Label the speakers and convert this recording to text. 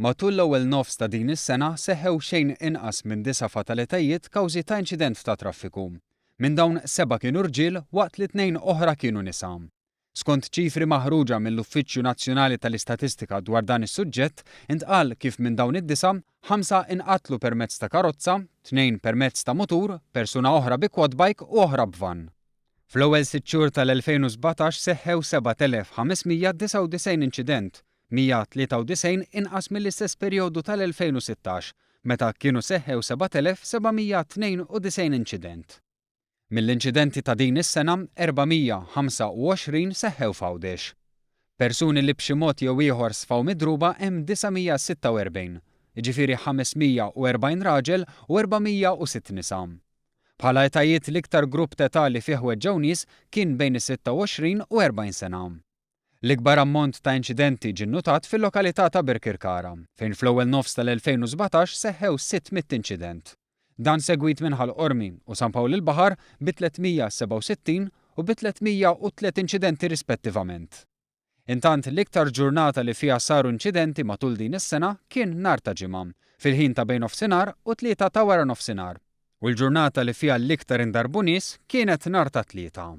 Speaker 1: Matul l-ewwel nofs ta' din is-sena seħħew xejn inqas minn disa' fatalitajiet kawżi ta' inċident ta' traffiku. Minn dawn sebgħa kienu rġiel waqt li tnejn oħra kienu nisa. Skont ċifri maħruġa mill-Uffiċċju Nazzjonali tal-Istatistika dwar dan is-suġġett, intqal kif minn dawn id-disa', ħamsa inqatlu permezz ta' karozza, tnejn permezz ta' mutur, persuna oħra bi quad bike u oħra b'vann. Fl-ewwel sitt xhur tal-2017 seħħew 7,599 inċident, 193 inqas mill-istess perjodu tal-2016, meta kienu seħħew 7,792 inċident. Mill-inċidenti ta' din is-sena, 425 seħħew f'Għawdex. Persuni li b'xi mod jew ieħor sfaw midruba hemm 946, jiġifieri 540 raġel u 406 nisa. Bħala etajiet l-iktar grupp t'età li fih weġġgħu nies kien bejn is-26 u 40 sena. L-ikbar ammont ta' inċidenti ġie nnutat fil-lokalità ta' Birkirkara, fejn fl-ewwel nofs tal-2017 seħħew 600 inċident. Dan segwit minn Ħal Qormi u San Pawl il-Baħar bi 367 u bi 303 inċidenti rispettivament. Intant, l-iktar ġurnata li fiha saru inċidenti matul din is-sena kien nhar ta' Ġimgħa, fil-ħin ta' bejn nofsinhar u t-Tlieta ta' waranofsinhar. U l-ġurnata li fiha l-iktar indarbu nies kienet nhar ta' Tlieta.